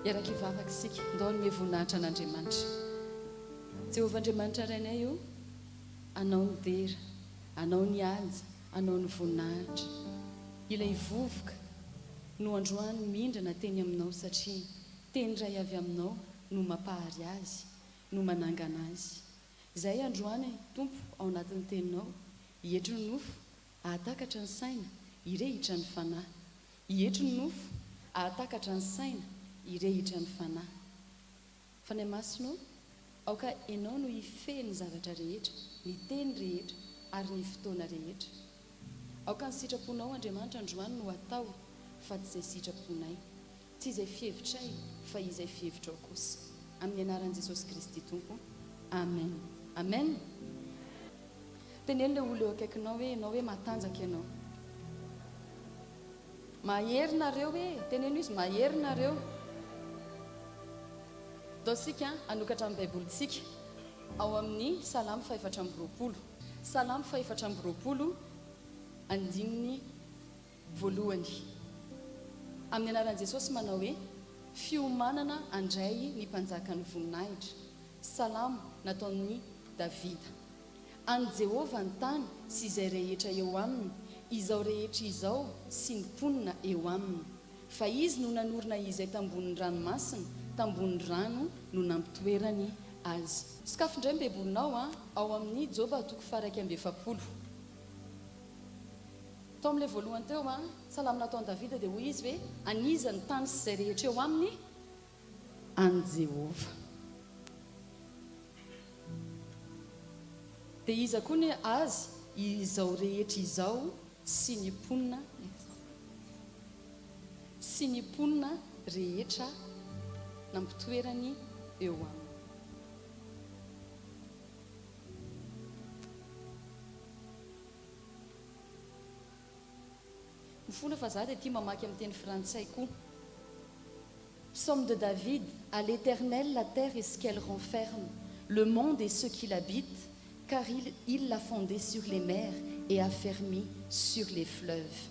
Hiaraka hivavaka isika. Ndao hanome voninahitra an'Andriamanitra. Jehovah Andriamanitra Rainay o, Anao ny dera, Anao ny haja, Anao ny voninahitra. Ilay vovoka no androany mindrana teny Aminao satria teny iray avy Aminao no mampahary azy, no manangana azy. Izay androany, Tompo, ao anatin'ny Teninao, hietry ny nofo, hahatakatra ny saina, hirehitra ny fanahy. Hietry ny nofo, hahatakatra ny saina, hirehitra ny fanahy. Fanahy Masina ô, aoka Ianao no hifehy ny zavatra rehetra, ny teny rehetra, ary ny fotoana rehetra. Aoka ny sitraponao, Andriamanitra, androany no hatao, fa tsy izay sitraponay. Tsy izay fihevitray fa izay fihevitrao kosa. Amin'ny anaran'i Jesosy Kristy Tompo. Amen. Amen. Teneno ilay olona eo akaikinao hoe ianao hoe matanjaka ianao. Mahery nareo e! Teneno izy mahery nareo. Ndao isika hanokatra ny Baibolintsika ao amin'ny Salamo fahefatra amby roapolo. Salamo fahefatra amby roapolo andininy Voalohany. Amin'ny anaran'i Jesosy manao hoe, Fiomanana handray ny Mpanjakan'ny voninahitra. Salamo nataon'i Davida. An'i Jehovah ny tany sy izay rehetra eo aminy, izao rehetra izao sy ny mponina eo aminy. Fa Izy no nanorina izay tambonin'ny ranomasina, tambonin'ny rano no nampitoerany azy. Sokafy indray ny Baibolinao ao amin'ny Joba toko faha-41. Tao amin'ilay voalohany teo, salamo nataon'i Davida, dia hoy izy hoe, An'iza ny tany sy izay rehetra eo aminy? An'i Jehovah. Dia iza koa ny azy? Izao rehetra izao sy ny mponina sy ny mponina rehetra nampitoerany eo aminy. Mifona fa za dia tia mamaky amin'ny teny frantsay koa. Psaume de David, à l'Eternel la terre et ce qu'elle renferme, le monde et ceux qui l'habitent, car il il l'a fondée sur les mers et affermie sur les fleuves.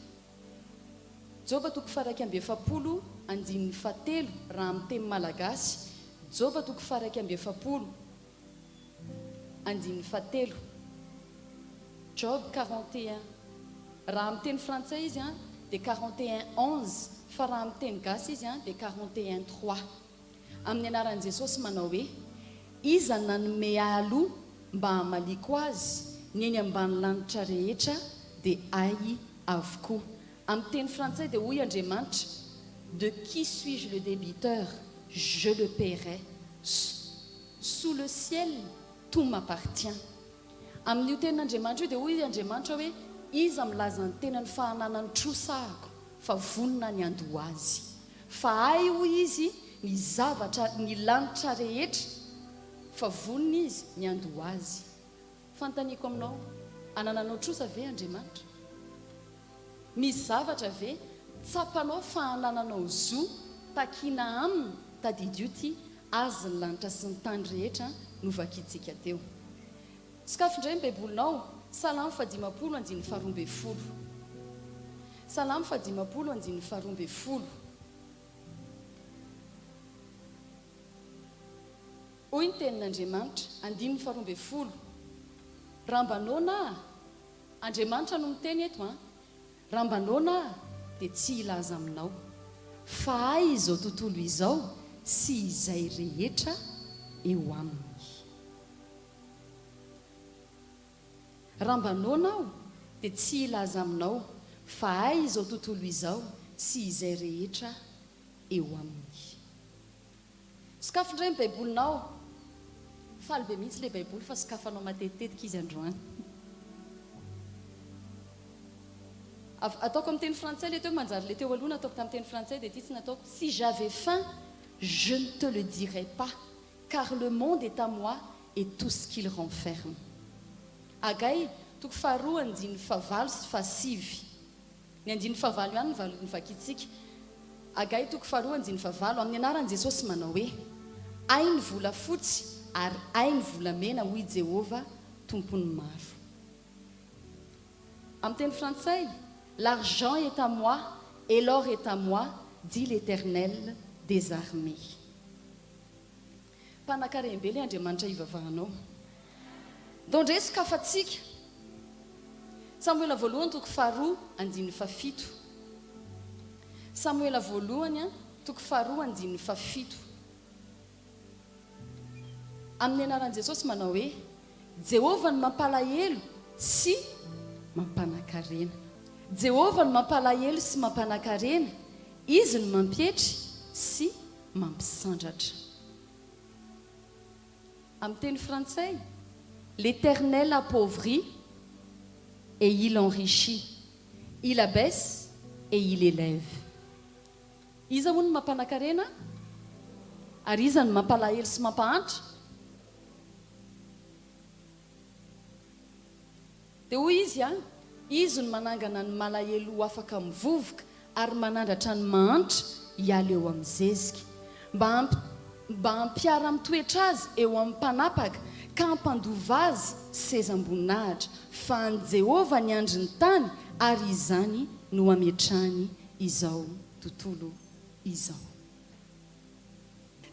Joba toko faha-41 andininy fahatelo raha amin'ny teny malagasy, Joba toko faha-41. Andininy fahatelo. Job 41. Raha amin'ny teny frantsay izy an, dia 41 11, fa raha amin'ny teny gasy izy an, dia 41 trois. Amin'ny anaran'i Jesosy manao hoe, Iza nanome ahy aloha mba hamaliako azy, ny eny ambany lanitra rehetra dia ahy avokoa. Amin'ny teny frantsay dia hoy Andriamanitra, De qui suis-je le débiteur? Je le paierai. Sous le ciel, tout m'appartient. Amin'io tenin'Andriamanitra io dia hoy Andriamanitra hoe, Iza milaza ny tenany fa ananany trosa ahako, fa vonona ny handoa azy. Fa ahy, hoy Izy, ny zavatra, ny lanitra rehetra, fa vonona Izy ny handoa azy. Fanontaniako aminao, anananao trosa ve Andriamanitra? Misy zavatra ve tsapanao fa anananao zo takiana aminy? Tadidio ity, Azy ny lanitra sy ny tany rehetra novakintsika teo. Sokafy indray ny Baibolinao, Salamo fahadimampolo andininy faharoambinifolo. Salamo fahadimampolo andininy faharoambinifolo. Hoy ny Tenin'Andriamanitra, andininy faharoambinifolo, Raha mba noana aho, Andriamanitra no miteny eto an! Raha mba noana aho dia tsy hilaza aminao fa ahy izao tontolo izao sy izay rehetra eo aminy. Raha mba noana aho dia tsy hilaza aminao fa ahy izao tontolo izao sy izay rehetra eo aminy. Sokafy indray ny baibolinao. Faly be mihitsy ilay baiboly fa sokafanao matetitetika izy androany. Ataoko amin'ny teny frantsay ilay teo manjary ilay teo aloha nataoko tamin'ny teny frantsay dia ity tsy nataoko. Si j'avais faim, je ne te le dirais pas, car le monde est à moi et tout ce qu'il renferme. Hagay, toko faharoa andininy fahavalo sy fahasivy. Ny andininy fahavalo ihany no novakintsika. Hagay toko faharoa andininy fahavalo, Amin'ny anaran'i Jesosy manao hoe, Ahy ny volafotsy ary ahy ny volamena, hoy Jehovah, Tompon'ny maro. Amin'ny teny frantsay, L'argent est à moi et l'or est à moi, dit l'Eternel. des armées. Mpanakarem-be ilay Andriamanitra ivavahanao. Ndao indray sokafantsika. Samoela voalohany toko faharoa andininy fahafito. Samoela voalohany toko faharoa andininy fahafito. Amin'ny anaran'i Jesosy manao hoe, Jehovah no mampalahelo sy mampanakarena. Jehovah no mampalahelo sy mampanakarena, Izy no mampietry sy mampisandratra. Amin'ny teny frantsay, L'Eternel appauvrit et il enrichit, il abaisse et il elève. Iza hono no mampanakarena? Ary iza no mampalahelo sy mampahantra? Dia hoy izy, Izy no manangana ny malahelo ho afaka amin'ny vovoka, ary manandratra ny mahantra hiala eo amin'ny zezika, mba mba hampiara-mitoetra azy eo amin'ny mpanapaka, ka hampandova azy sezam-boninahitra. Fa an'i Jehovah ny andrin'ny tany, ary izany no hametrahany izao tontolo izao.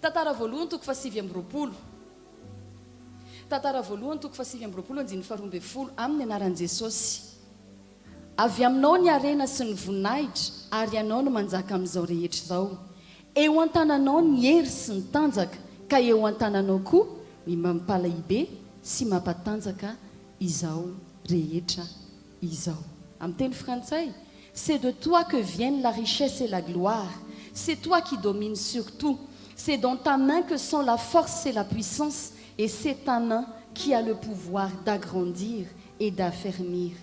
Tantara voalohany toko fahasivy amby roapolo. Tantara voalohany toko fahasivy amby roapolo andininy faharoa ambin'ny folo Amin'ny anaran'i Jesosy. Avy aminao ny harena sy ny voninahitra, ary ianao no manjaka amin'izao rehetra izao. Eo an-tananao ny hery sy ny tanjaka, ka eo an-tananao koa ny mampalahibe sy mampatanjaka izao rehetra izao. Amin'ny teny frantsay, C'est de toi que viennent la richesse et la gloire. C'est toi qui domines sur tout. C'est dans ta main que sont la force et la puissance, et c'est ta main qui a le pouvoir d'agrandir et d'affermir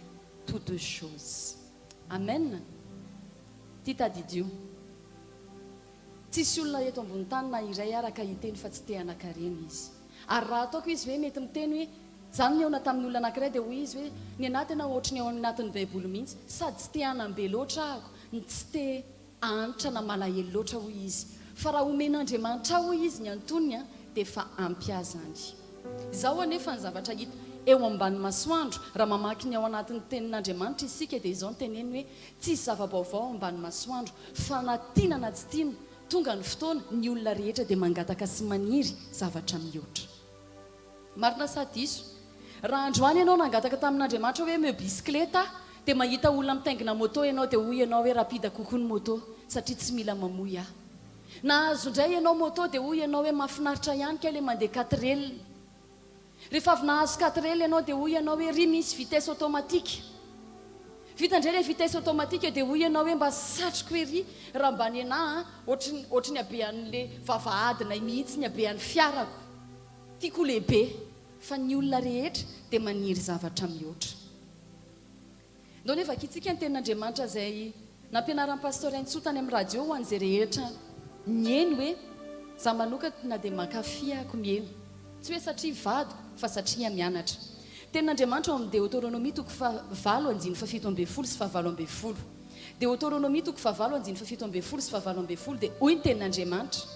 toutes choses. Amen. Ty tadidio. Tsisy olona eto ambony tany na iray ara ka hiteny fa tsy te hanan-karena izy. Ary raha ataoko izy hoe mety miteny hoe, za nihaona tamin'ny olona anankiray dia hoy izy hoe, ny anah tena ohatry ny ao anatin'ny baiboly mihitsy, sady tsy te hanam-be loatra ahako, no tsy te hahantra na malahelo loatra hoy izy. Fa raha omen'Andriamanitra ahy hoy izy ny antonony an, dia efa ampy ahy izany. Izao anefa ny zavatra hita eo ambany masoandro, raha mamaky ny ao anatin'ny tenin'Andriamanitra isika dia izao no teneniny hoe, Tsisy zava-baovao ao ambany masoandro, fa na tiana na tsy tiana, tonga ny fotoana, ny olona rehetra dia mangataka sy maniry zavatra mihoatra. Marina sa diso? Raha androany ianao nangataka tamin'Andriamanitra hoe omeo bisikileta aho, dia mahita olona mitaingina moto ianao dia hoy ianao hoe rapide kokoa ny moto satria tsy mila mamoy aho. Nahazo indray ianao moto dia hoy ianao hoe mahafinaritra ihany kay ilay mandeha quatrelle. Rehefa avy nahazo quatrelle ianao dia hoy ianao hoe ry misy vitesse automatique. Vita indray ilay vitesse automatique dia hoy ianao hoe mba satriko ery raha mba nenà an, ohatry ny ohatry ny habean'le vavahadinay mihitsy ny habean'ny fiarako. Tiako ho lehibe. Fa ny olona rehetra dia maniry zavatra mihoatra. Ndao anie vakintsika ny tenin'Andriamanitra izay nampianaran'i Pasteur Rentsoa tany amin'ny radio ho an'izay rehetra niheno hoe, za manokana dia mankafy ako miheno. Tsy hoe satria vadiko fa satria mianatra. Tenin'Andriamanitra ao amin'ny Deoteronomia toko faha valo andininy faha 17 sy faha 18. Deoteronomia toko faha valo andininy faha 17 sy faha 18 dia hoy ny tenin'Andriamanitra,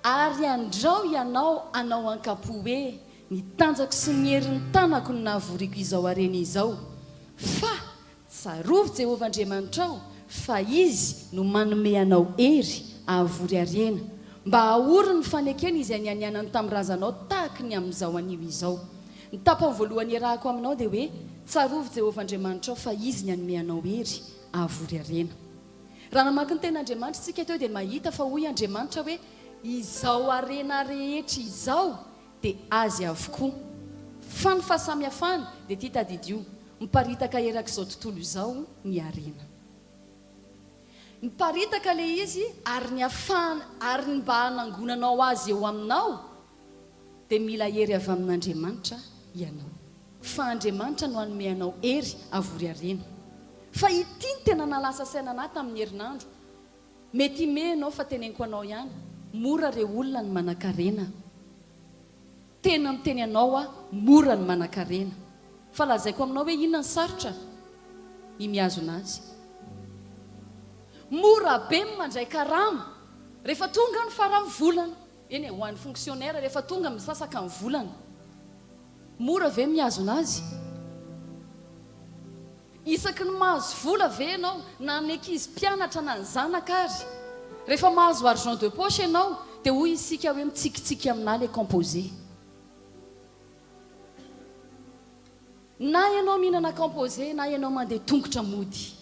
Ary andrao ianao hanao ankapo hoe, Ny tanjako sy ny herin'ny tanako no nahavoriako izao harena izao. Fa, tsarovy Jehovah Andriamanitrao, fa Izy no manome anao hery hahavory harena, mba hahory ny fanekeny izay nianianany tamin'ny razanao tahaky ny amin'izao anio izao. Ny tapany voalohany iarahako aminao dia hoe, tsarovy Jehovah Andriamanitrao, fa Izy ny hanome anao hery hahavory harena. Raha namaky ny Tenin'Andriamanitra isika teo dia mahita fa hoy Andriamanitra hoe, Izao harena rehetra izao dia azy avokoa. Fa ny fahasamihafany dia ity tadidio, miparitaka erak'izao tontolo izao ny harena. Miparitaka ilay izy ary ny afahana ary ny mba hanangonanao azy eo aminao dia mila hery avy amin'Andriamanitra ianao. Fa Andriamanitra no hanome anao hery havory harena. Fa ity no tena nahalasa saina anah tamin'ny herinandro. Mety hime ianao fa teneniko anao ihany, mora re olona ny manankarena. Tena miteny anao aho, mora ny manankarena. Fa lazaiko aminao hoe inona ny sarotra? Ny mihazona azy. Mora be ny mandray karama rehefa tonga ny faran'ny volana. Eny e, ho an'ny fonctionnaire rehefa tonga misasaka ny volana. Mora ve mihazona azy? Isaky ny mahazo vola ve ianao, na ny ankizy mpianatra na ny zanaka ary? Rehefa mahazo argent de poche ianao dia hoy isika hoe mitsikitsiky aminà le composé. Na ianao mihinana composé na ianao mandeha tongotra mody.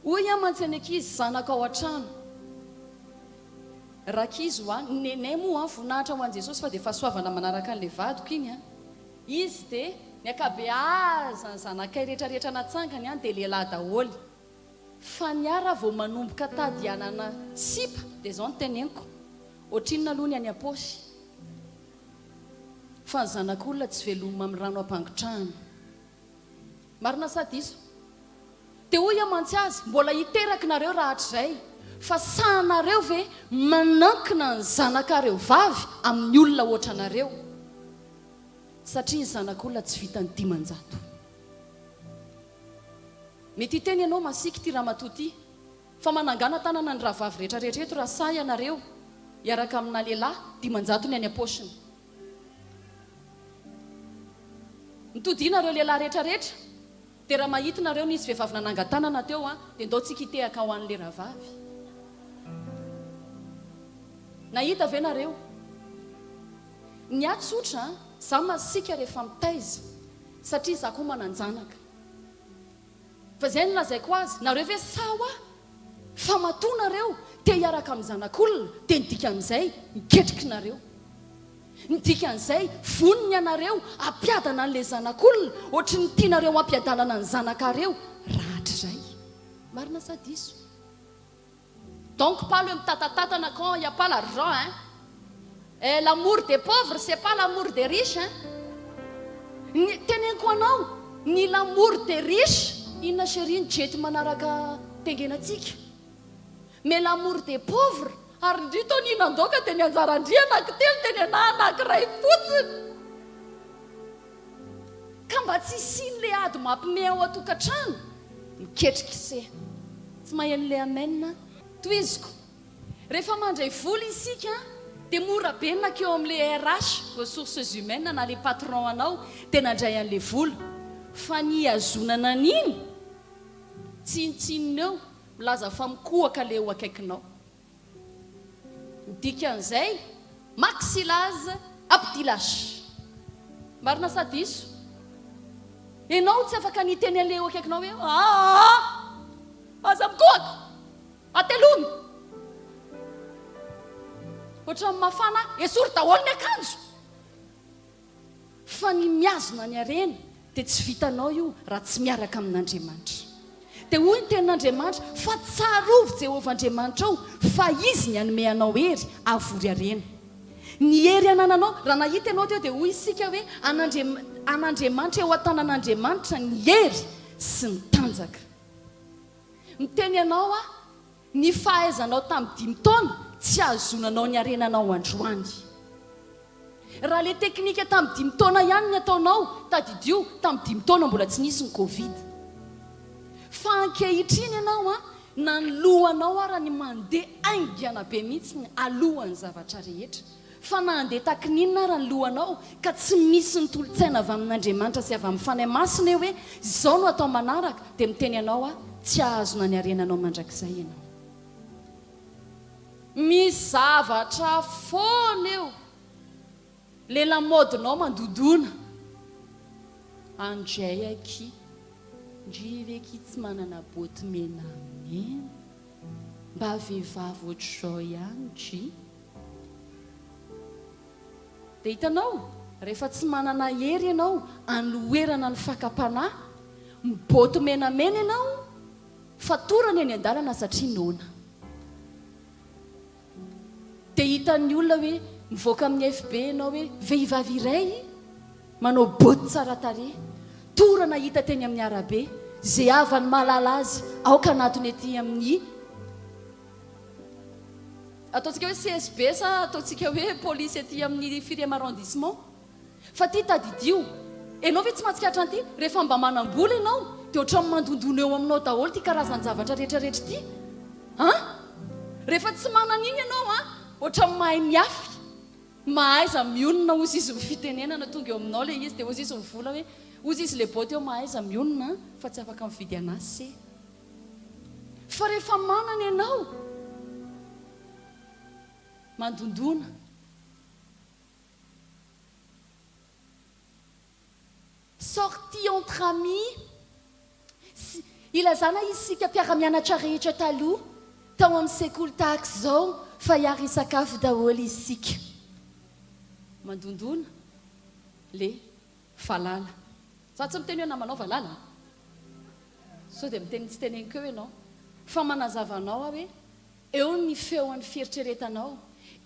Hoy aho mantsy any ankizy zanako ao an-trano. Rankizy hoa, ny nenay moa an, voninahitra ho an'i Jesosy fa dia fahasoavana manaraka an'ilay vadiko iny an. Izy dia ny ankabeazan'ny zanakay rehetra rehetra natsangany an dia lehilahy daholo. Fa ny ahy raha vao manomboka tady hanana sipa dia izao no teneniko, ohatrinona aloha ny any am-paosy? Fa ny zanak'olona tsy velomina amin'ny rano ampangotrahana. Marina sa diso? Dia hoy aho mantsy azy, mbola hiteraka nareo rahatrizay, fa sahanareo ve manankina ny zanakareo vavy amin'ny olona ohatranareo? Satria ny zanak'olona tsy vitan'ny 500. Mety hiteny ianao, masiaka ity ramatoa ity, fa manangana tanana ny rahavavy rehetra rehetra eto raha sahy ianareo hiaraka amina lehilahy, 500 ny any am-paosiny. Mitodiana ireo lehilahy rehetra rehetra dia raha mahita nareo nisy vehivavy nananga-tanana teo an dia ndao tsika hitehaka ho an'le rahavavy. Nahita ve nareo? Ny ahy tsotra an, za masiaka rehefa mitaiza satria za koa manan-janaka. Fa zay no lazaiko azy, nareo ve sahy hoa fa matoa nareo te hiaraka amin'ny zanak'olona dia ny dikan'izay miketriky nareo. Ny dikan'izay vonona ianareo hampiadana an'ilay zanak'olona ohatry ny tianareo hampiadanana ny zanakareo rahatrizay. Marina sa diso? Donc pas le mitatatatana quand il y a pas l'argent hein. Eh l'amour des pauvres c'est pas l'amour des riches hein. Ny teneniko anao ny l'amour des riches inona chérie ny jet manaraka tengenantsika. Mais l'amour des pauvres ary ndry tô nihinan-daoka dia ny anjaran-dry anankitelo dia ny anah anankiray fotsiny. Ka mba tsy hisian'le ady mampime ao an-tokantrano, miketrika ise. Tsy maheno le amen an. Tohiziko. Rehefa mandray vola isika dia mora be ny nankeo amin'le RH, ressources humaines, na le patron anao dia nandray an'le vola. Fa ny hihazonana an'iny, tsinontsinona eo, milaza fa mikohaka le eo akaikinao. Ny dikan'izay, Maxilaz Abdilash. Marina sa diso? Ianao tsy afaka ny hiteny an'ilay eo akaikinao hoe aa! Aza mikohaka! Atelomy! Ohatran'ny mafana, esory daholo ny akanjo! Fa ny mihazona ny harena dia tsy vitanao io raha tsy miaraka amin'Andriamanitra. Dia hoy ny tenin'Andriamanitra, Fa tsarovy Jehovah Andriamanitrao, fa Izy ny hanome anao hery hahavory harena. Ny hery anananao, raha nahita ianao teo dia hoy isika hoe, an'Andriamanitra, eo an-tanan'Andriamanitra ny hery sy ny tanjaka. Miteny anao aho, Ny fahaizanao tamin'ny dimy taona tsy ahazoananao ny harenanao androany. Raha le teknika tamin'ny dimy taona ihany ny ataonao, tadidio tamin'ny dimy taona mbola tsy nisy ny covid. Fa ankehitriny ianao an, na ny lohanao ara ny mandeha haingana be mihitsy alohan'ny zavatra rehetra. Fa na handeha takininona ara ny lohanao ka tsy misy ny tolo-tsaina avy amin'Andriamanitra sy avy amin'ny Fanahy Masina eo hoe izao no atao manaraka dia miteny anao aho tsy hahazona ny harenanao mandrakizay ianao. Misy zavatra foana eo. Le lamaodinao mandodona. Anjay akia. Ndry ve akia tsy manana boty menamena. Mba vehivavy ohatr'izao ihany dry. Dia hitanao, rehefa tsy manana hery ianao hanoherana ny fakam-panahy, miboty menamena ianao, fatorana eny an-dalana satria noana. Dia hitan'ny olona hoe mivoaka amin'ny FB ianao hoe vehivavy iray manao boty tsara tarehy, torana hita teny amin'ny arabe, izay havany mahalala azy, aoka hanatona ety amin'ny. Ataontsika hoe CSB sa ataontsika hoe polisy aty amin'ny firième arrondissement? Fa ty tadidio, enao ve tsy mahatsikaritra an'ity? Rehefa mba manam-bola ianao dia ohatran'ny mandondona eo aminao daholo ity karazan-javatra rehetra rehetra ity. An? Rehefa tsy manana iny ianao an, ohatran'ny mahay miafy. Mahaiza mionona hozy izy ny fitenenana tonga eo aminao ilay izy dia hozy izy ny vola hoe, hozy izy ilay boty eo mahaiza mionona fa tsy afaka mividy an'azy se. Fa rehefa manana ianao, mandondona. Sortie entre amis, sy ilazana isika mpiara-mianatra rehetra taloha tao amin'ny sekoly tahaka izao fa hiara-hisakafo daholo isika. Mandondona le valala. Za tsy miteny hoe namanao valala an! Sao dia miteny tsy teneniko eo ianao. Fa manazava anao aho hoe eo ny feon'ny fieritreretanao,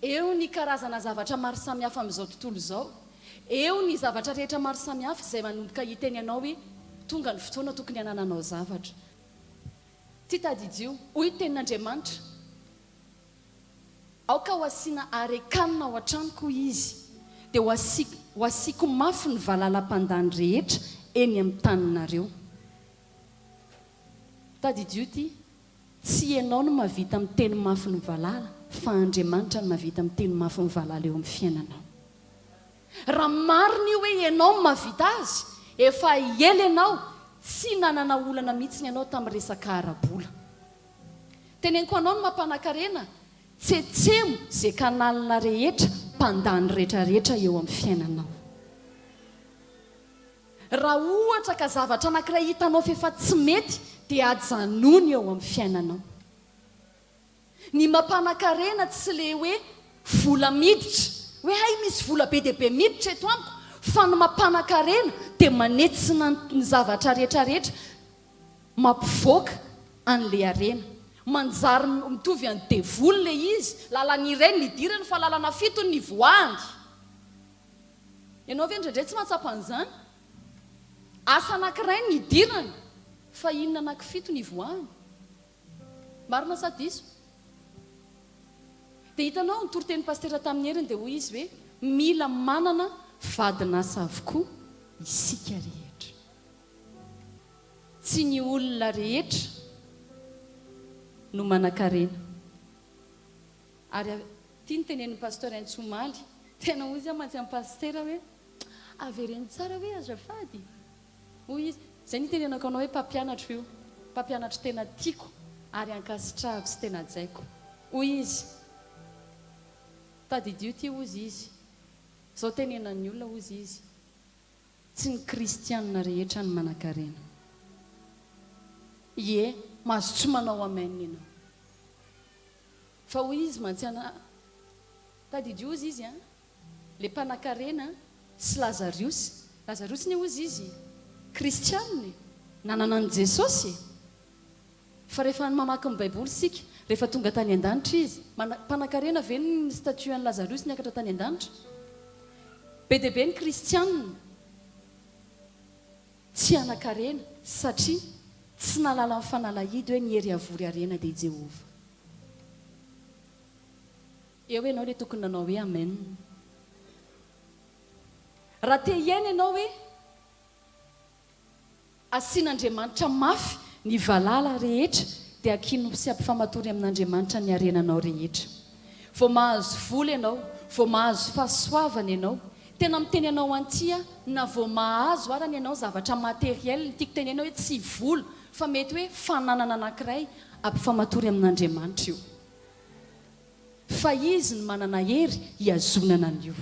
eo ny karazana zavatra maro samihafa amin'izao tontolo izao, eo ny zavatra rehetra maro samihafa izay manomboka hiteny anao hoe tonga ny fotoana tokony hanananao zavatra. Ty tadidio, hoy ny tenin'Andriamanitra, Aoka ho asiana arekanina ao an-tranoko, hoy izy, dia ho asiako, ho asiako mafy ny valala-mpandany rehetra eny amin'ny taninareo. Tadidio ity, tsy ianao no mahavita miteny mafy ny valala, fa Andriamanitra no mahavita miteny mafy ny valala eo amin'ny fiainanao. Raha marina io hoe ianao no mahavita azy, efa ela ianao tsy nanana olana mihitsiny ianao tamin'ny resaka ara-bola. Teneniko anao ny mampanakarena, tsetsemo ze canal rehetra mpandany retraretra eo amin'ny fiainanao. Raha ohatra ka zavatra anakiray hitanao f'efa tsy mety dia ajanony eo amin'ny fiainanao. Ny mampanakarena tsy le hoe vola miditra, hoe hay misy vola be dia be miditra eto amiko, fa ny mampanakarena dia manetsina ny zavatra retraretra mampivoaka an'ilay harena. Manjary mitovy an'ny devoly ilay izy, lalana iray no nidirany fa lalana fito no nivoahany. Ianao ve indraindray tsy mahatsapa an'izany? Asa anankiray no nidirany fa inona anankifito no nivoahany? Marina sa diso? Dia hitanao, ny toritenin'ny pasitera tamin'ny heriny dia hoy izy hoe, mila manana vadin'asa avokoa isika rehetra. Tsy ny olona rehetra no manankarena. Ary ity no tenenin'ny Pasteur Hentso omaly, tena hoy izy aho mantsy amin'i Pasitera hoe, avereno tsara hoe azafady. Hoy izy, izay no itenenako anao hoe mpampianatro io, mpampianatro tena tiako ary ankasitrahako sy tena hajaiko. Hoy izy, tadidio ity hozy izy, izao tenenan'ny olona hozy izy, Tsy ny kristianina rehetra no manankarena. Ie, mahazo tsy manao amen ianao. Fa hoy izy mantsy ana, tadidio hozy izy an, le mpanakarena sy Lazariosy, Lazariosy anie hozy izy kristianina e, nanana an'i Jesosy e. Fa rehefa mamaky ny baiboly isika, rehefa tonga tany an-danitra izy, mpanakarena ve ny statut an'i Lazarus niakatra tany an-danitra? Be dia be ny kristianina tsy hanan-karena satria tsy nahalala ny fanalahidy hoe ny hery havory harena dia i Jehovah. Eo ianao ilay tokony nanao hoe amen. Raha te hiaina ianao hoe. Asian'Andriamanitra mafy ny valala rehetra dia ankino sy ampifamatory amin'Andriamanitra ny harenanao rehetra. Vao mahazo vola ianao, vao mahazo fahasoavana ianao, tena miteny anao an'ity aho, na vao mahazo arany ianao zavatra matériel, ny tiako tenenina hoe tsy vola fa mety hoe fananana anankiray, ampifamatory amin'Andriamanitra io. Fa Izy no manana hery hihazonana an'io.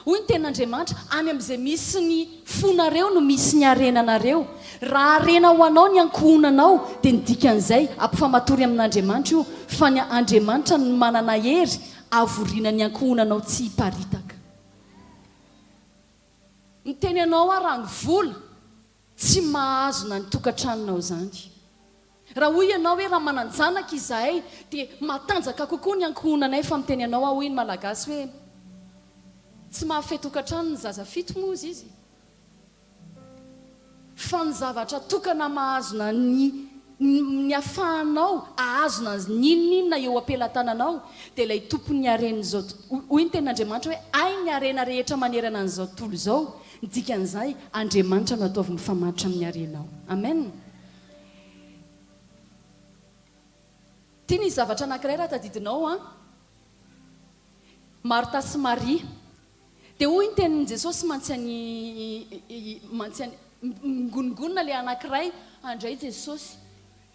Hoy ny Tenin'Andriamanitra, Any amin'izay misy ny fonareo no misy ny harenanareo. Raha harena ho anao ny ankohonanao, dia ny dikan'izay, ampifamatory amin'Andriamanitra io, fa ny Andriamanitra no manana hery havoriana ny ankohonanao tsy hiparitaka. Miteny anao aho raha ny vola tsy mahazona ny tokantranonao izany. Raha hoy ianao hoe raha manan-janaka izahay dia matanjaka kokoa ny ankohonanay fa miteny anao aho hoy ny Malagasy hoe tsy mahafehy tokantrano ny zaza fito moa ozy izy fa ny zavatra tokana mahazona ny ny afahanao ahazona n'inon'inona eo am-pelatananao dia ilay tompon'ny haren'izao hoy ny tenin'Andriamanitra hoe hay ny harena rehetra manerana an'izao tontolo izao ny dikan'izay Andriamanitra no ataovy mifamatotra amin'ny harenao Amen. Ity nisy zavatra anankiray raha tadidinao an! Marta sy Maria. Dia hoy ny tenin'i Jesosy mantsy an'i mantsy an'i mingonongonona ilay anankiray handray Jesosy.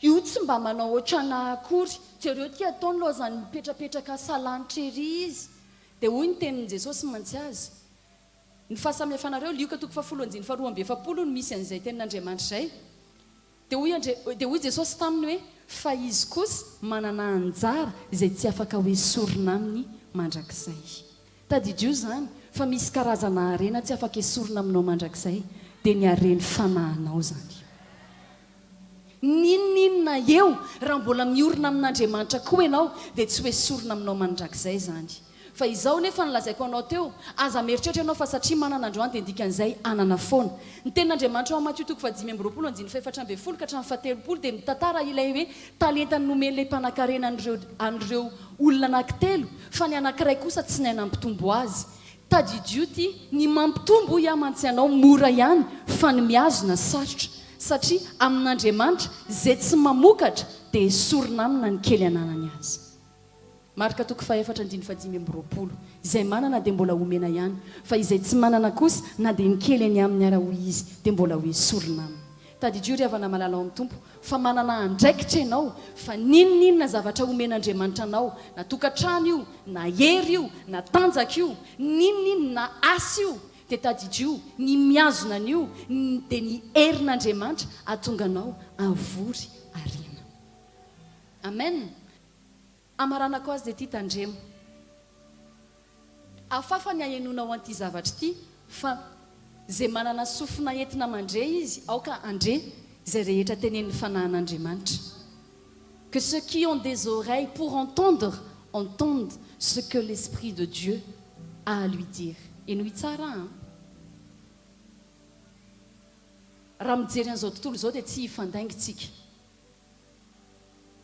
Io tsy mba manao ohatranà akory. Jereo ity ataony laozany mipetrapetraka salanitra ery izy. Dia hoy ny tenin'i Jesosy mantsy azy, Ny fahasamihafanareo, Lioka toko fahafolo andininy faharoa amby efapolo no misy an'izay tenin'Andriamanitra izay. Dia hoy Andre, dia hoy Jesosy taminy hoe, Fa izy kosa manana anjara izay tsy afaka hoesorina aminy mandrakizay. Tadidio izany, fa misy karazana harena tsy afaka esorina aminao mandrakizay, dia ny haren'ny fanahinao izany. N'inon'inona eo, raha mbola miorina amin'Andriamanitra koa ianao, dia tsy ho esorina aminao mandrakizay izany. Fa izao nefa no lazaiko anao teo, aza mieritreritra ianao fa satria manana androany dia ny dikan'izay hanana foana. Ny tenin'Andriamanitra ao amin'ny Matio toko fahadimy amby roapolo andininy fahefatra ambin'ny folo ka hatramin'ny fahatelopolo dia mitantara ilay hoe talenta nomen'ilay mpanankarena an'ireo an'ireo olona anankitelo fa ny anankiray kosa tsy nahay nampitombo azy. Tadidio ity, ny mampitombo hoy aho mantsy anao mora ihany fa ny mihazona sarotra satria amin'Andriamanitra izay tsy mamokatra dia esorina amina ny kely ananany aza. Marka toko fahefatra andininy fahadimy amby roapolo. Izay manana dia mbola homena ihany fa izay tsy manana kosa na dia ny kely eny aminy ara hoy izy dia mbola ho esorina aminy. Tadidio ry havana malala ao amin'ny Tompo fa manana andraikitra ianao fa n'inon'inona zavatra omen'Andriamanitra anao na tokantrano io na hery io na tanjaka io n'inon'inona na asa io dia tadidio ny mihazona an'io dia ny herin'Andriamanitra ahatonga anao havory harena. Amen. Hamaranako azy dia ity tandremo. Hafahafa ny hahenoanao an'ity zavatra ity fa izay manana sofina entina mandre izy aoka handre izay rehetra tenenin'ny Fanahin'Andriamanitra. Que ceux qui ont des oreilles pour entendre entendent ce que l'Esprit de Dieu a à lui dire. Henoy tsara an! Raha mijery an'izao tontolo izao dia tsy hifandainga tsika.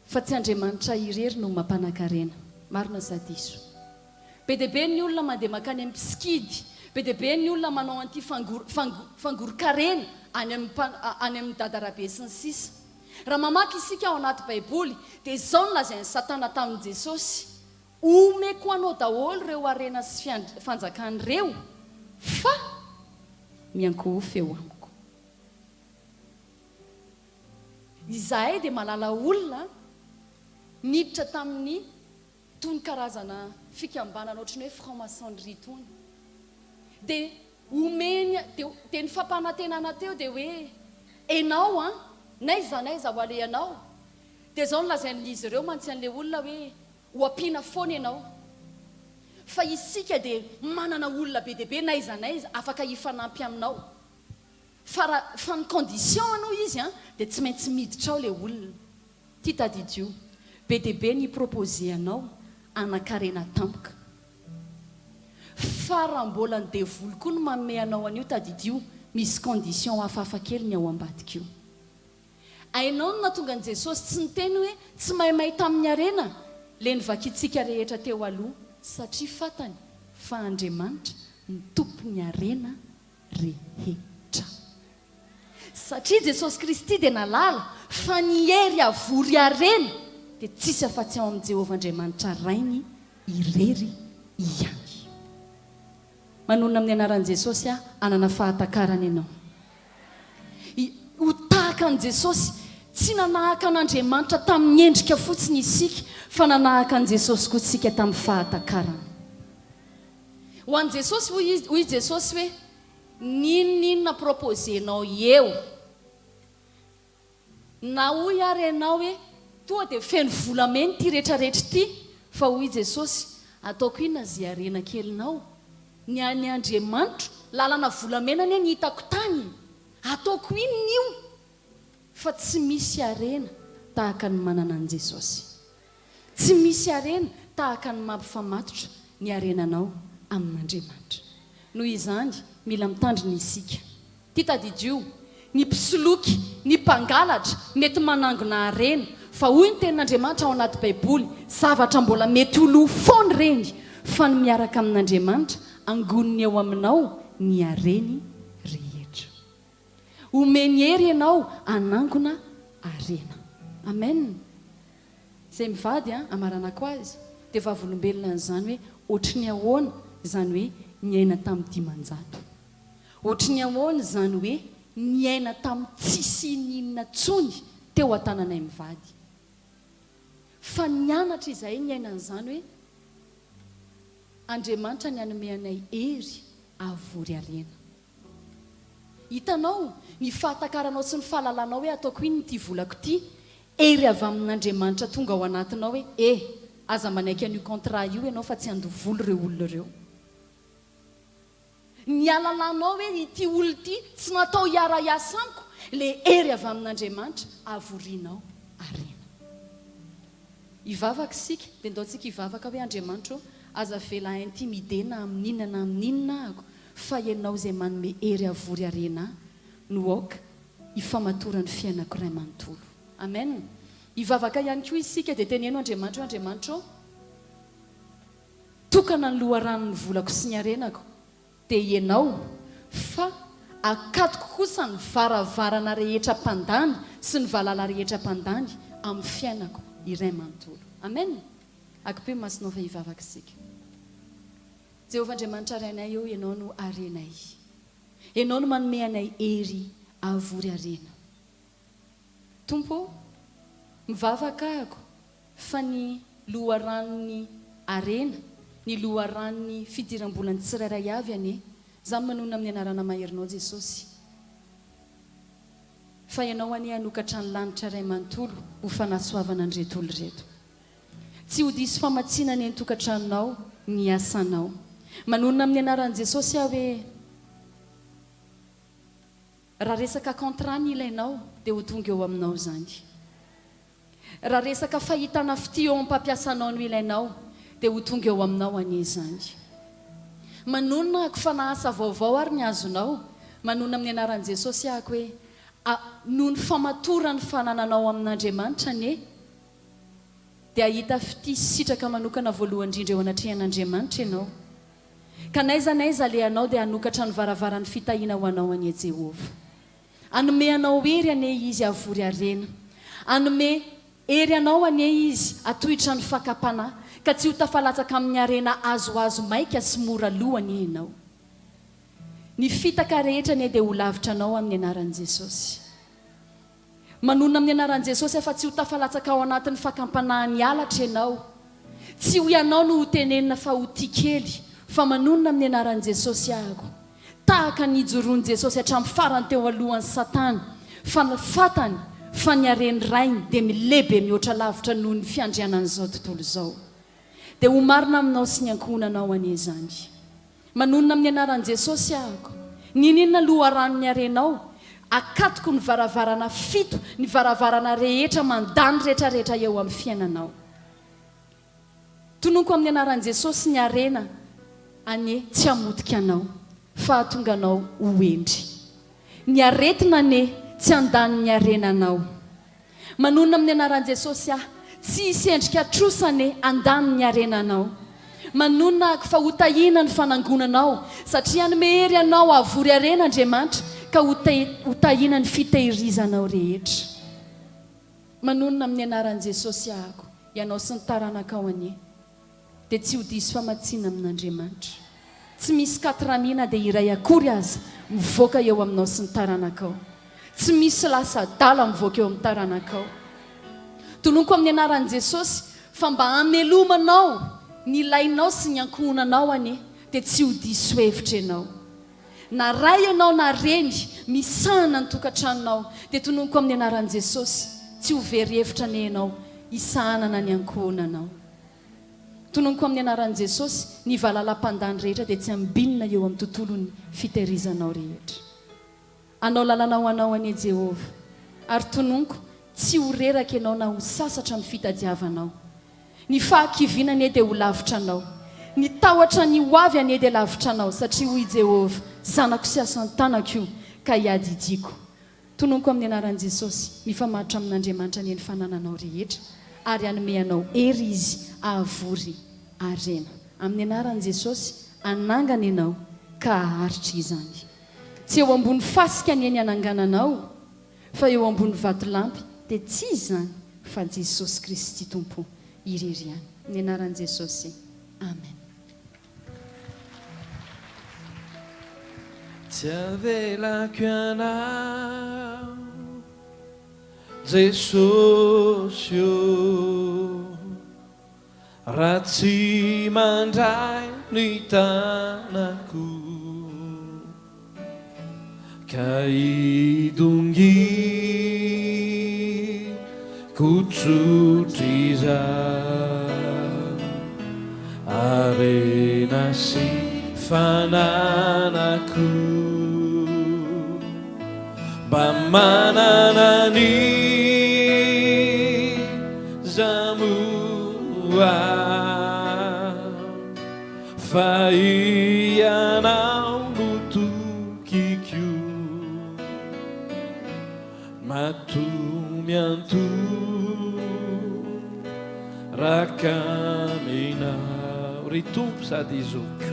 Fa tsy Andriamanitra irery no mampanakarena. Marina sa diso? Be dia be ny olona mandeha mankany amin'ny mpisikidy, be dia be ny olona manao an'ity fangoron-karena any amin'ny any amin'ny dadarabe sy ny sisa. Raha mamaky isika ao anaty Baiboly dia izao no lazain'i Satana tamin'i Jesosy, Omeko anao daholo ireo harena sy fanjakana ireo fa miankohofa eo amiko. Izahay dia mahalala olona niditra tamin'ny tony karazana fikambanana ohatran'ny hoe franc-maçonnerie itony. Dia omeny, dia dia ny fampanantenana teo dia hoe enao an, n'aiza n'aiza ho alehanao. Dia izao no lazain'izy ireo mantsy an'ilay olona hoe ho ampiana foana ianao. Fa isika dia manana olona be dia be n'aiza n'aiza afaka hifanampy aminao. Fa ra fa ny condition aloha izy an dia tsy maintsy miditra ao le olona. Ty tadidio, be dia be ny proposer anao hanankarena tampoka. Fa raha mbola ny devoly koa no manome anao an'io tadidio misy condition hafahafa kely ny ao ambadika io. Hainao ny nahatonga an'i Jesosy tsy niteny hoe tsy maimay tamin'ny harena le novakintsika rehetra teo aloha satria fatany fa Andriamanitra no tompon'ny harena rehetra. Satria Jesosy Kristy dia nahalala fa ny hery havory harena dia tsisy afa-tsy ao amin'i Jehovah Andriamanitra Rainy irery ihany. Manonona amin'ny anaran'i Jesosy aho, hanana fahatakarana ianao. Ho tahaka an'i Jesosy. Tsy nanahaka an'Andriamanitra tamin'ny endrika fotsiny isika, fa nanahaka an'i Jesosy koa isika tamin'ny fahatakarana. Ho an'i Jesosy, hoy izy, hoy Jesosy hoe, N'inon'inona proposer-nao eo, na hoy ary ianao hoe, toa dia feno volamena ity retraretra ity, fa hoy Jesosy, ataoko inona izay harena kelinao? Ny an'i Andriamanitro, lalana volamena anie ny hitako tany e! Ataoko inona io? Fa tsy misy harena tahaka ny manana an'i Jesosy. Tsy misy harena tahaka ny mampifamatotra ny harenanao amin'Andriamanitra. Noho izany, mila mitandrina isika. Ty tadidio, ny mpisoloky, ny mpangalatra, mety manangona harena, fa hoy ny Tenin'Andriamanitra ao anaty Baiboly, zavatra mbola mety ho lo foana ireny, fa ny miaraka amin'Andriamanitra, angoniny eo aminao ny hareny rehetra. Omeny hery ianao hanangona harena. Amen. Izay mivady an, amaranako azy, dia vavolombelona an'izany hoe ohatry ny ahoana izany hoe niaina tamin'ny 500. Ohatry ny ahoana izany hoe niaina tamin'ny tsisy ininona intsony. teo an-tananay mivady. Fa nianatra izahay niaina an'izany hoe Andriamanitra ny hanome anay hery hahavory harena. Hitanao, ny fahatakaranao sy ny fahalalanao hoe ataoko inona ity volako ity, hery avy amin'Andriamanitra tonga ao anatinao hoe eh, aza manaiky an'io contrat io ianao fa tsy handoa vola ireo olona ireo. Ny halalanao hoe ity olona ity tsy natao hiara-hiasa amiko, ilay hery avy amin'Andriamanitra havorianao harena. Hivavaka isika, dia ndao tsika hivavaka hoe Andriamanitra ô, aza avela intimider na amin'inona na amin'inona ahako, fa Ianao izay manome hery havory harena ahy no aoka hifamatoran'ny fiainako iray manontolo. Amen. Hivavaka ihany koa isika dia teneno Andriamanitra hoe Andriamanitra ô, Tokana ny loharanon'ny volako sy ny harenako, dia Ianao, fa akatoko kosa ny varavarana rehetra mpandany sy ny valala rehetra mpandany amin'ny fiainako iray manontolo. Amen! Akipio ny masonao fa hivavaka isika. Jehovah Andriamanitra Rainay ô, Ianao no harenay. Ianao no manome anay hery hahavory harena. Tompo ô, mivavaka ahako fa ny loharanon'ny harena, ny loharanon'ny fidiram-bolan'ny tsirairay avy anie, za manonona amin'ny anarana maherinao Jesosy, fa Ianao anie hanokatra ny lanitra iray manontolo ho fanasoavana an'ireto olona ireto. Tsy ho diso famatsiana anie ny tokantranonao, ny asanao. Manonona amin'ny anaran'i Jesosy aho hoe. Raha resaka contrat ny ilainao dia ho tonga eo aminao izany. Raha resaka fahitana fitia eo am-pampiasanao no ilainao dia ho tonga eo aminao anie izany. Manonona ako fa na asa vaovao ary ny azonao, manonona amin'ny anaran'i Jesosy ahako hoe a noho ny famatoran'ny fanananao amin'Andriamanitra anie dia hahita fitia sy sitraka manokana voalohany indrindra eo anatrehan'Andriamanitra ianao. Ka n'aiza n'aiza alehanao dia hanokatra ny varavaran'ny fitahiana ho anao anie Jehovah. Hanome anao hery anie Izy havory harena. Hanome hery anao anie Izy hatohitra ny fakam-panahy, ka tsy ho tafalatsaka amin'ny harena azoazo maika sy mora lo anie ianao. Ny fitaka rehetra anie dia ho lavitra anao amin'ny anaran'i Jesosy. Manonona amin'ny anaran'i Jesosy aho fa tsy ho tafalatsaka ao anatin'ny fakam-panahin'ny halatra ianao. Tsy ho ianao no ho tenenina fa ho tia kely, fa manonona amin'ny anaran'i Jesosy ahako. Tahaka ny nijoroan'i Jesosy hatramin'ny farany teo alohan'i Satana, fa ny fatany fa ny haren'ny Rainy dia milehibe mihoatra lavitra noho ny fiandrianan'izao tontolo izao. Dia ho marina aminao sy ny ankohonanao anie izany. Manonona amin'ny anaran'i Jesosy ahako. N'inon'inona loharanon'ny harenao, akatoko ny varavarana fito, ny varavarana rehetra mandany retraretra eo amin'ny fiainanao. Tononko amin'ny anaran'i Jesosy ny harena anie tsy hamotika anao, fa hahatonga anao ho hendry. Ny aretina anie tsy handany ny harenanao. Manonona amin'ny anaran'i Jesosy aho, tsy hisy endrika trosa anie handany ny harenanao. Manonona ako fa ho tahiana ny fanangonanao, satria hanome hery anao hahavory harena Andriamanitra, ka ho ho tahiana ny fitehirizanao rehetra. Manonona amin'ny anaran'i Jesosy ahako, ianao sy ny taranakao anie. dia tsy ho diso famatsiana amin'Andriamanitra. Tsy misy katramia na dia iray akory aza mivoaka eo aminao sy ny taranakao. Tsy misy lasa adala mivoaka eo amin'ny taranakao. Tononiko amin'ny anaran'i Jesosy fa mba hamelomanao ny lainao sy ny ankohonanao anie dia tsy ho diso hevitra ianao. Na ray ianao na reny misahana ny tokantranonao dia tononiko amin'ny anaran'i Jesosy tsy ho very hevitra anie ianao hisahanana ny ankohonanao. Tononiko amin'ny anaran'i Jesosy, ny valala-mpandany rehetra dia tsy ambinina eo amin'ny tontolon'ny fitehirizanao rehetra. Hanao lalana ho anao anie Jehovah. Ary tononiko, tsy ho reraka ianao na ho sasatra amin'ny fitadiavanao. Ny fahakiviana anie dia ho lavitra anao. Ny tahotra ny ho avy anie dia lavitra anao, satria hoy Jehovah, Zanako sy asan-tanako io, ka hiadidiako. Tononiko amin'ny anaran'i Jesosy, mifamatotra amin'Andriamanitra anie ny fanananao rehetra ary hanome anao hery Izy hahavory harena. Amin'ny anaran'i Jesosy, hanangana ianao ka haharitra izany. Tsy eo ambony fasika anie ny hanangananao fa eo ambony vatolampy dia tsy iza izany fa Jesosy Kristy Tompo irery ihany. Amin'ny anaran'i Jesosy. Amen. Tsy avelako ianao. Jesosy ô, raha tsy mandray ny tanako ka hidongiko tsotr'izao harena sy fananako. Mba manana an'iza moa fa ianao no tokiko Matoa miantoraka aminao Ry Tompo sady zokiko.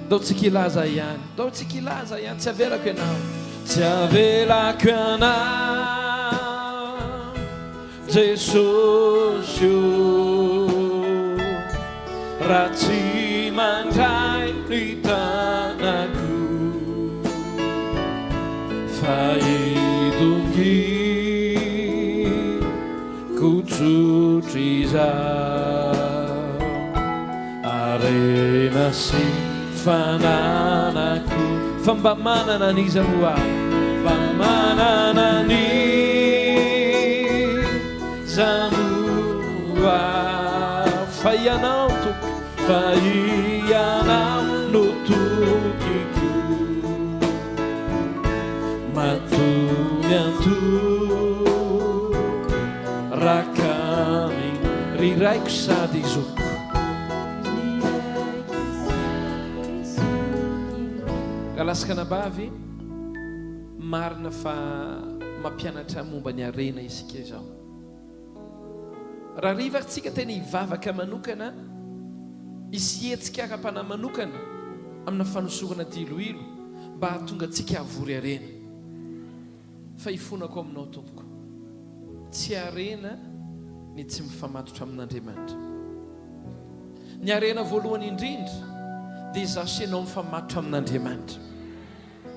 Ndao tsika hilaza ihany, ndao tsika hilaza ihany, tsy avelako ianao. Tsy avelako ianao, Jesosy o, raha tsy mandray ny tanako, fa hidongiko tsotr'izao. Harena sy fananako. Fa mba manana an'iza moa aho? Mba manana an'iza moa aho? Fa Ianao Tompoko, fa Ianao no tokiko. Matoa miantoraka aminy, ry Raiko sady Zokiko. Rahalahy sy anabavy, marina fa mampianatra momba ny harena isika izao. Raha hariva ary tsika tena hivavaka manokana, hisy hetsika ara-panahy manokana amina fanosorana diloilo mba hahatonga antsika havory harena. Fa ifonako aminao Tompoko, tsy harena ny tsy mifamatotra amin'Andriamanitra. Ny harena voalohany indrindra dia izaho sy ianao mifamatotra amin'Andriamanitra.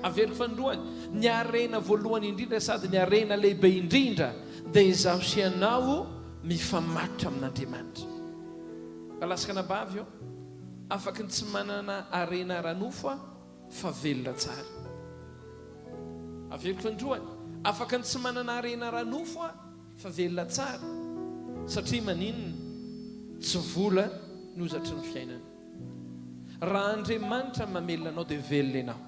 Averiko fanindroany, ny harena voalohany indrindra sady ny harena lehibe indrindra dia izaho sy ianao mifamatotra amin'Andriamanitra. Rahalahy sy ranabavy ô, afaky ny tsy manana harena ara-nofo aho fa velona tsara. Averiko fanindroany, afaka ny tsy manana harena ara-nofo aho fa velona tsara. Satria maninona? Tsy vola no hozatry ny fiainana. Raha Andriamanitra mamelona anao dia velona ianao.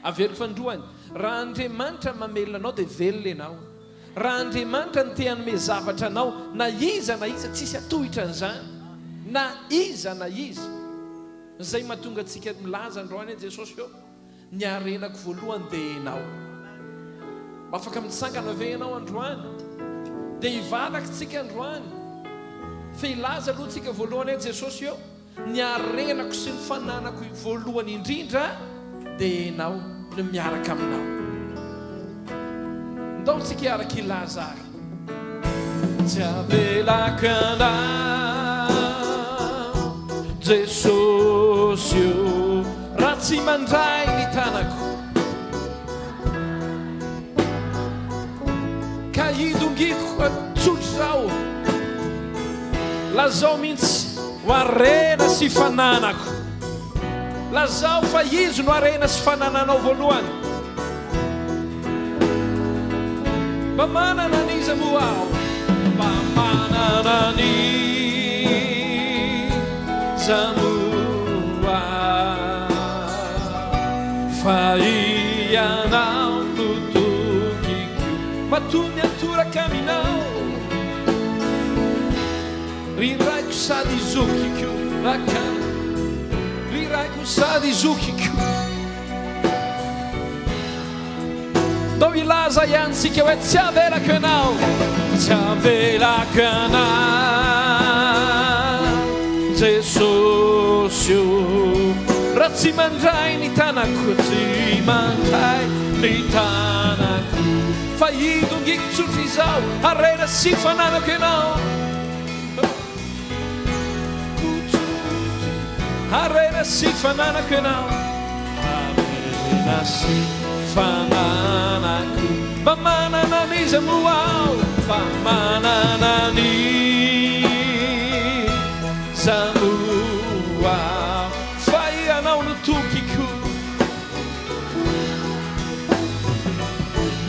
Averiko fanindroany, raha Andriamanitra mamelona anao dia velona ianao. Raha Andriamanitra no te hanome zavatra anao, na iza na iza, tsisy hatohitra an'izany. Na iza na iza. Izay mahatonga antsika milaza androany hoe Jesosy ô, ny harenako voalohany dia Ianao. Mba afaka mitsangana ve ianao androany? Dia hivavaka isika androany. Fa hilaza aloha tsika voalohany hoe Jesosy ô, ny harenako sy ny fananako voalohany indrindra dia Ianao no miaraka aminao. Ndao tsika hiaraka hilaza ary. Tsy avelako ianao Jesosy o, raha tsy mandray ny tanako ka hidongiko tsotr'izao, lazao mihitsy ho harena sy fananako, lazao fa Izy no harena sy fanananao voalohany. Mba manana an'iza moa aho? Mba manana an'iza moa aho? Fa ianao no tokiko. Matoa miantoraka aminao, ry raiko sady zokiko, raka, ry raiko sady zokiko. Ndao hilaza ihany isika hoe tsy avelako ianao, tsy avelako ianao Jesosy o, raha tsy mandray ny tanako, tsy mandray ny tanako, fa hidongiko tsotra izao, harena sy fananako ianao. Harena sy fananako ianao. Harena sy fananako. fananako. Mba manana an'iza moa aho? Mba manana an'iza moa aho? Fa Ianao no tokiko.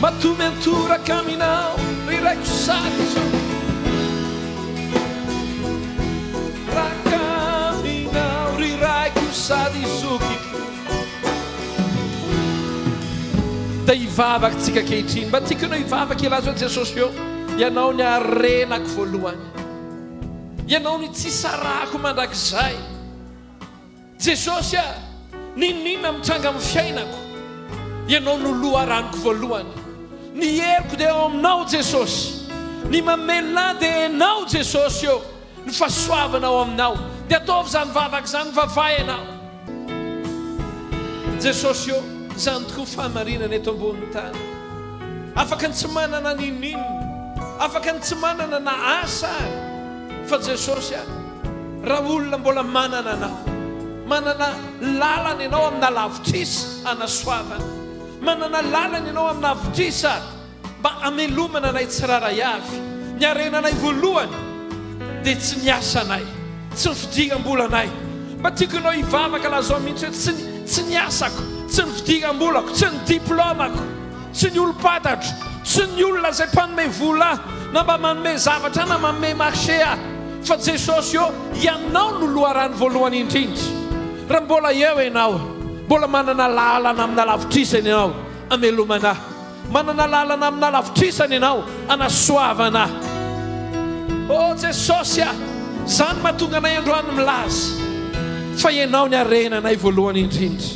Matoa miantoraka aminao ry Raiko sady zokiko. Raka aminao ry Raiko sady zokiko. Dia hivavaka tsika ankehitriny. Mba tiako ianao hivavaka hilaza hoe Jesosy ô, Ianao ny harenako voalohany. Ianao ny tsy sarahako mandrakizay. Jesosy a! N'inon'inona mitranga amin'ny fiainako, Ianao no loharanoko voalohany. Ny heriko dia ao Aminao Jesosy. Ny mamelona ahy dia Ianao Jesosy ô. Ny fahasoavana ao Aminao. Dia ataovy izany vavaka izany, mivavaha ianao. Jesosy ô, izany tokoa fahamarinana eto ambonin'ny tany. Afaka ny tsy manana n'inon'inona, afaka ny tsy manana na asa ary, fa Jesosy a! Raha olona mbola manana anao, manana lalana ianao amina lavitrisa hanasoavana, manana lalana ianao amina avitrisa mba hamelomana anay tsirairay avy. Ny harenanay voalohany dia tsy ny asanay, tsy ny fidiram-bolanay. Mba tiako ianao hivavaka lazao mihitsy hoe tsy tsy ny asako, tsy ny fidiram-bolako, tsy ny diplaomako. Tsy ny olom-pantatro, tsy ny olona izay mpanome vola ahy, na mba manome zavatra ahy na manome marché ahy, fa Jesosy ô, Ianao no loharano voalohany indrindra. Raha mbola eo Ianao, mbola manana lalana amina lavitrisany Ianao hamelomana ahy. Manana lalana amina lavitrisany Ianao hanasoavana ahy. Oh Jesosy a! Izany mahatonga anay androany milaza fa Ianao ny harenanay voalohany indrindra.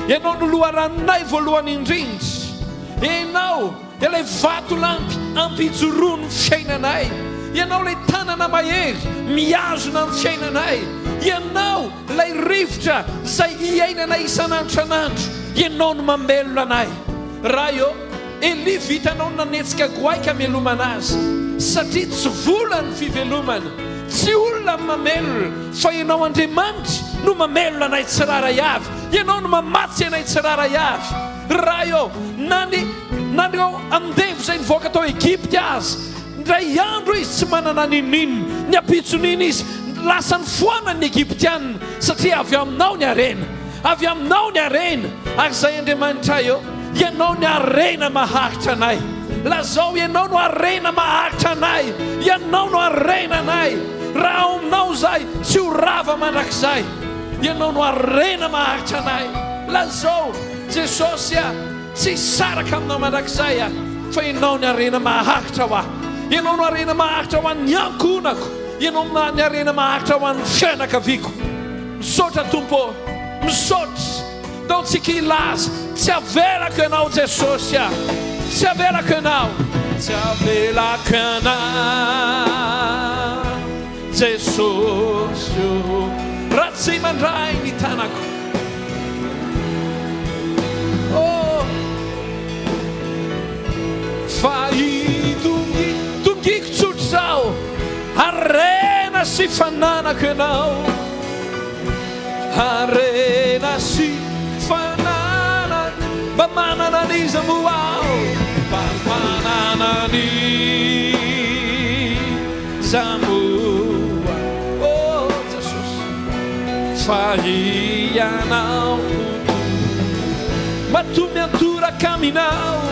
Ianao no loharanonay voalohany indrindra. Ianao ilay vatolampy ampijoroan'ny fiainanay. Ianao ilay tanana mahery mihazona ny fiainanay. Ianao ilay rivotra izay iainanay isan'andro isan'andro. Ianao no mamelona anay. Ray ô, Elia vitanao ny nanetsika goaika hamelomana azy, satria tsy vola ny fivelomana, tsy olona ny mamelona, fa Ianao Andriamanitra no mamelona anay tsirairay avy, Ianao no mamatsy anay tsirairay avy. Ray ô, na ny na ireo andevo izay nivoaka tao Egypta aza, indray andro izy tsy manana n'inon'inona, ny ampitson'iny izy lasa nifoanany ny Egyptiana, satria avy aminao ny harena. Avy aminao ny harena, ary izay Andriamanitray ô, Ianao ny harena maharitra anay. Lazao, Ianao no harena maharitra anay, Ianao no harena anay. Raha ao aminao izahay, tsy ho rava mandrakizay. Ianao no harena maharitra anay. Lazao, Jesosy a, tsy hisaraka aminao mandrakizay aho, fa Ianao ny harena maharitra ho ahy. Ianao no harena maharitra ho an'ny ankohonako. Ianao ny harena maharitra ho an'ny fianakaviako. Misaotra Tompo ô! Misaotra! Ndao tsika hilaza, Tsy avelako Ianao Jesosy a! Tsy avelako Ianao! Tsy avelako Ianao Jesosy ô! Raha tsy mandray ny tanako Oh! Fa idongi, dongiko tsotr'izao Harena sy fananako Ianao. Harena sy fananako. Mba manana an'iza moa aho? Mba manana an'iza moa aho? Oh Jesosy, fa Ianao no Matoa miantoraka aminao.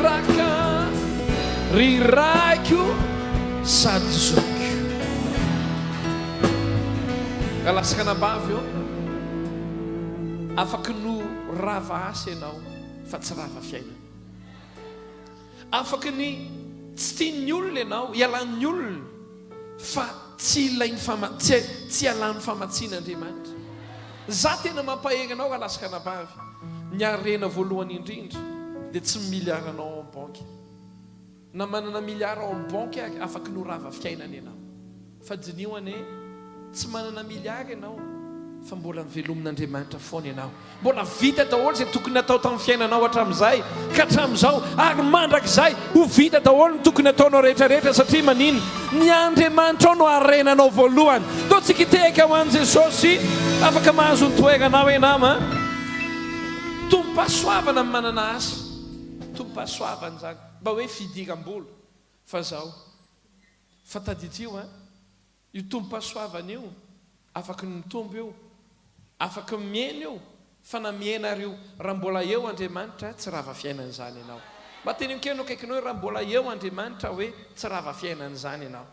Raka ry raiko sady zokiko. Raha lasa anabavy ô, afaky no rava asa ianao fa tsy rava fiainana. Afaky ny tsy tian'ny olona ianao, ialan'ny olona fa tsy ilain'ny fama, tsy tsy ialan'ny famatsian'Andriamanitra. Za tena mampahery anao raha lasa anabavy, ny harena voalohany indrindra dia tsy ny milliard anao ao am banky. Na manana milliard ao am banky ary afaky no rava fiainana ianao. Fa diniho anie, tsy manana milliard ianao. Fa mbola novelomin'Andriamanitra foana ianao. Mbola vita daholo izay tokony hatao tamin'ny fiainanao hatramin'izay ka hatramin'izao ary mandrakizay. Ho vita daholo ny tokony hataonao rehetra rehetra satria maninona? Ny Andriamanitrao no harenanao voalohany. Ndao tsika hitehaka ho an'i Jesosy. Afaka mahazo ny toeranao ianao an. Tompom-pahasoavana ny manana asa. Tompom-pahasoavana izany. Mba hoe fidiram-bola. Fa zao. Fa tadidio an. Io tompom-pahasoavana io, afaky ny mitombo io, afaky ny mihena io, fa na mihena ary io, raha mbola eo Andriamanitra, tsy rava fiainana izany ianao. Mba teneno kely ny akaikinao hoe raha mbola eo Andriamanitra hoe tsy rava fiainana izany ianao.